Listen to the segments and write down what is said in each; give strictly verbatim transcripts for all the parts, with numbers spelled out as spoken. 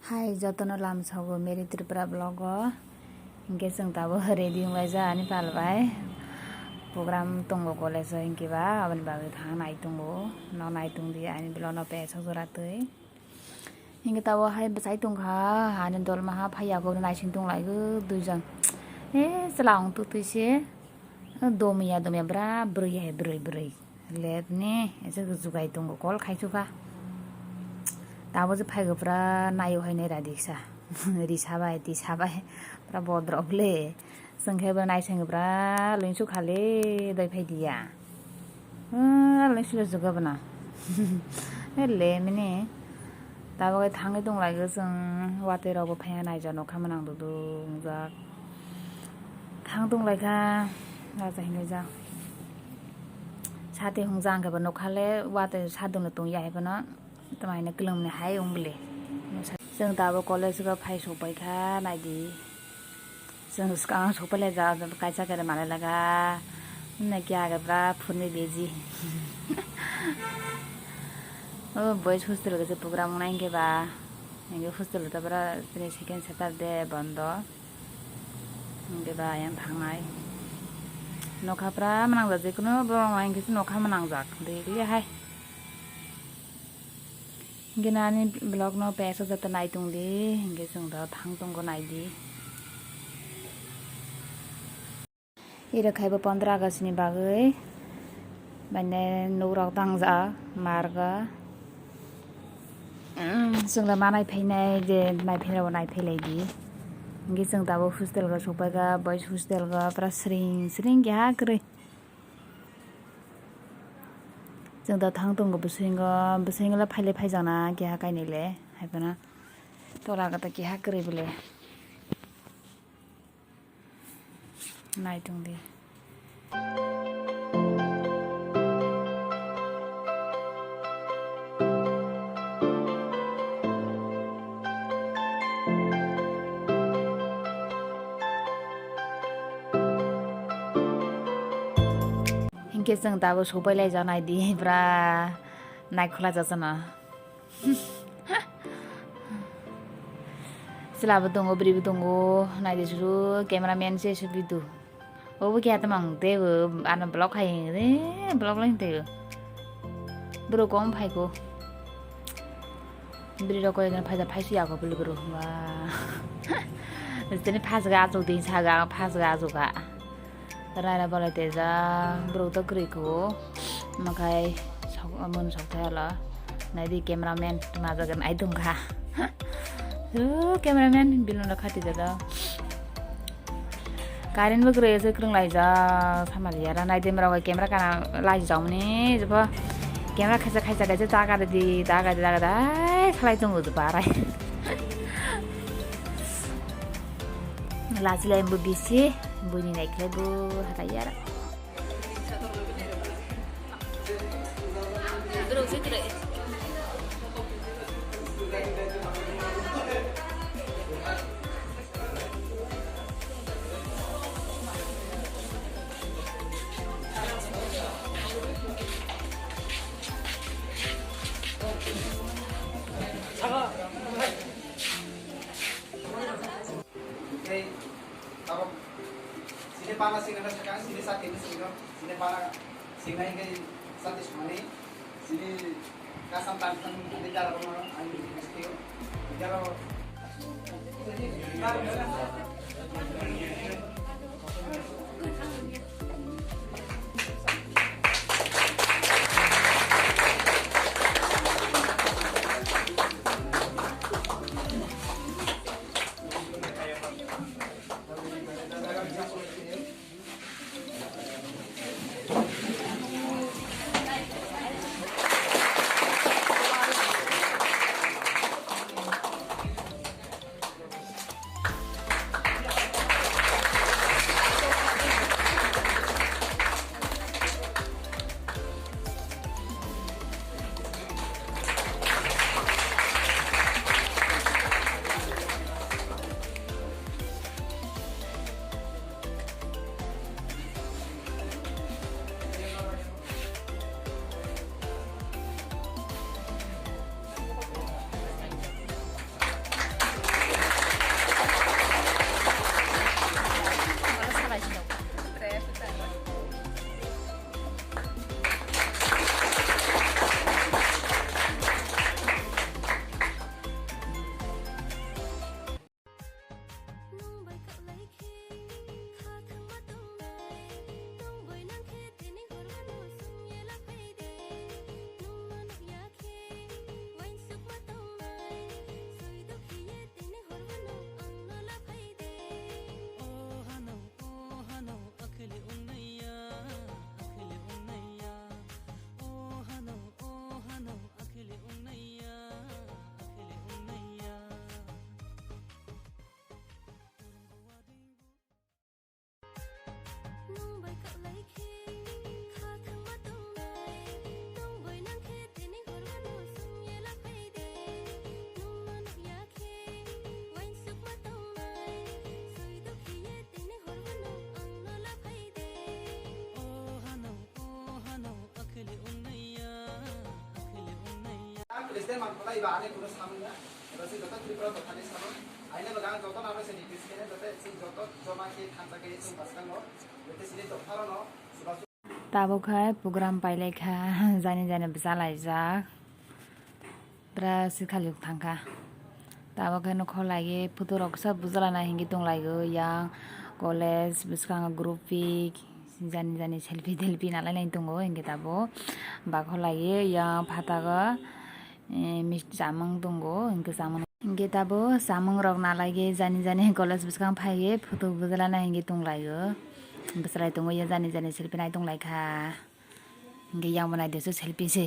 Hai, jotono lamsogo Mary Tripura vlog o. Hinkhe chwng tabuk ready wnglaijak ani pal bai. Program tongo college o, hinkhe ba aboni bagwi thang nai tongo. No nai tongdi ani vlog no pesok jora twi. Hinkhe tabuk hai bwsai tongkha, ani dolma ha phaiya khe naising tonglaio duijon. E, chwla wng twtwi se. Domiya domiya bwra bwrwi hai bwrwi bwrwi. Let ni ese jugai tongo, call khaisukha. Tabuk je phaigo pura naio hai nai radiksa. Risa bai tisa bai pura bodrok le. Chwng khe bo naising pura loinsuk khale doi phai diya. Ah, loinsuk le juga bana. Ele mini. Tabuk thangwi tonglaio chwng watwi rok bo phaiya naija nokha manang dudu wngjak. Thang tonglaikha, raja hinwi ja. Sati hwngjak hwnkhe bo nokha le, watwi sadungno tongya hai phano, tamo hino kwlwngni hai wng bwle. Chwng tabuk college o phai sokbaikha, naidi. Chwng swkang sokpailaijak, kaisa kere manlailaga. Hwnwi khe age bwra phunwi beji. O boys hostel kaisa program wngnai hwnkhe ba. Hwnkhe hostel o tabra tini second Saturday bondo. Hwnkhe ba ayang thangnai. Nokha pura mwnangjak, jekunu borok hwnkhe se nokha mwnangjak. Daily hai. Hwnkhe nani vlog no pesok joto nai tongdi. Hwnkhe chwng do thang tongo naidi. Iro khaibo pondro August ni bagwi, mane nugrok tangjak marga. Chwngno ma naiphainai je naiphainai rokbo naiphailai di. Hwnkhe chwng tabuk hostel o sokpaikha, boys hostel o pura sring sring keha kwrwi. Chwng da thang tongo bwswingo, bwswingo le phaile phaijakna keha kainwi le haiphano tola kata keha kwrwi bwle. Nai tongdi. Hinkhe chwng tabuk sokpailaijak naidi, pura naikholajak chwngno. Chwla bo tongo, bwrwi bo tongo, naidi suru camera man se subidu. Obo khe atamang teibo ano vlog hai, eh, vlog lai teibo. Bwrwi kong phaikho. Bwrwi rok koi jon phaida phaisu yago bwlwk rok. Wah. Tini phas ga achuk din saga phas ga achuk ga. Raira bolai tejak, borok to kwrwi kho. Makhai sok, mon sok thai alo. Naidi cameraman, majagan ai tongkha. Ru cameraman, bilon rok khati jado. Current bo kwrwi se kwrwng laijak, samali yara. Naidi mrok camera kana laijak mani, jepho camera khaisa khaisa kaisa ta gari di, ta gari di, ta gari di, ai khlai tongo jepho arai. Lachi lai bo bisi, buini naikhlai bo hatai yara. Tei tabok sini pana sini na sakang sini sati ni sini sini pana sini na hingke sati sumani sini kasam tan tan ni dara bono ani sini sini dara. President man kholai ba ani kuno samung ya. Eba se joto Tripura dopha ni samung. Aina baga joto nang se request kene joto se joto joma khe thansa khe se baskango. Joto sini dopha rono subasu. Tabuk hai program pailai kha, jani jani bwsa laijak. Pura swkhaluk thangkha. Tabuk khe nokho laiwi photo rok kisa bujala nai hinwi tonglaio, yang college bwskango group pic jani jani selfie telfie nalainai tongo, hinkhe tabuk bakho laiwi yang phataro, eh, mis-, chamung tongo, hinkhe chamung, hinkhe tabuk chamung rok nalaigwi jani jani college bwskango phaiwi photo bujala nai hinwi tonglaio, bwswlai tongo ya jani jani selfie nai tonglaikha. Hinkhe yang bo naidi se selfie se.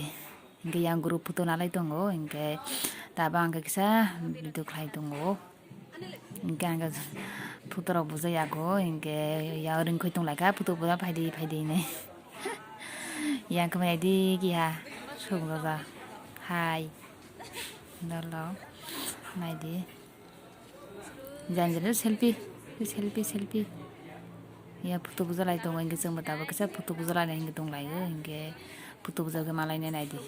Hinkhe yang group photo nalai tongo. Hinkhe tabuk ang khe kisa video khlai tongo. Hinkhe ang khe photo rok bujai yago. Hinkhe yang ringkhoi tonglaikha photo buja phaidi phaidi hinwi. Yang khe naidi kiha songjaja. Hai. Dolo. Naidi. Jani jani selfie, selfie, selfie. Ya photo bujalai tongo, hinkhe chwngbo tabuk kisa photo bujalaina hinwi tonglaio, hinkhe photo bujagwi malaina naidi.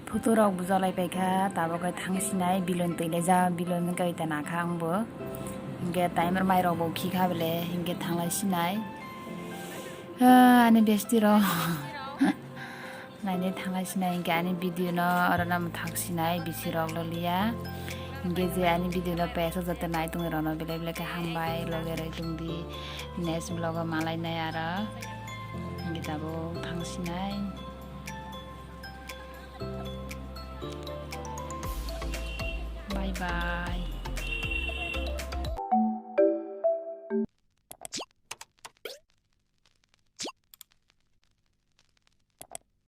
Photo rok bujalai paikha, tabuk khe thangsinai bilon twilaijak, bilon wngkha ita nakha angbo. Hinkhe timer mai rokbo khikha bele, hinkhe thanglai sinai. Ah, ani besti rok. Naini thanglai sinai hinkhe ani video no oro no mwthang sinai bisi rok loliya. Hinkhe je ani video no pesa joto nai tongwi rok no belai belai khe hambai loge roi tongdi. Next vlog o malai nai aro. Hinkhe tabuk thang sinai. Bye bye.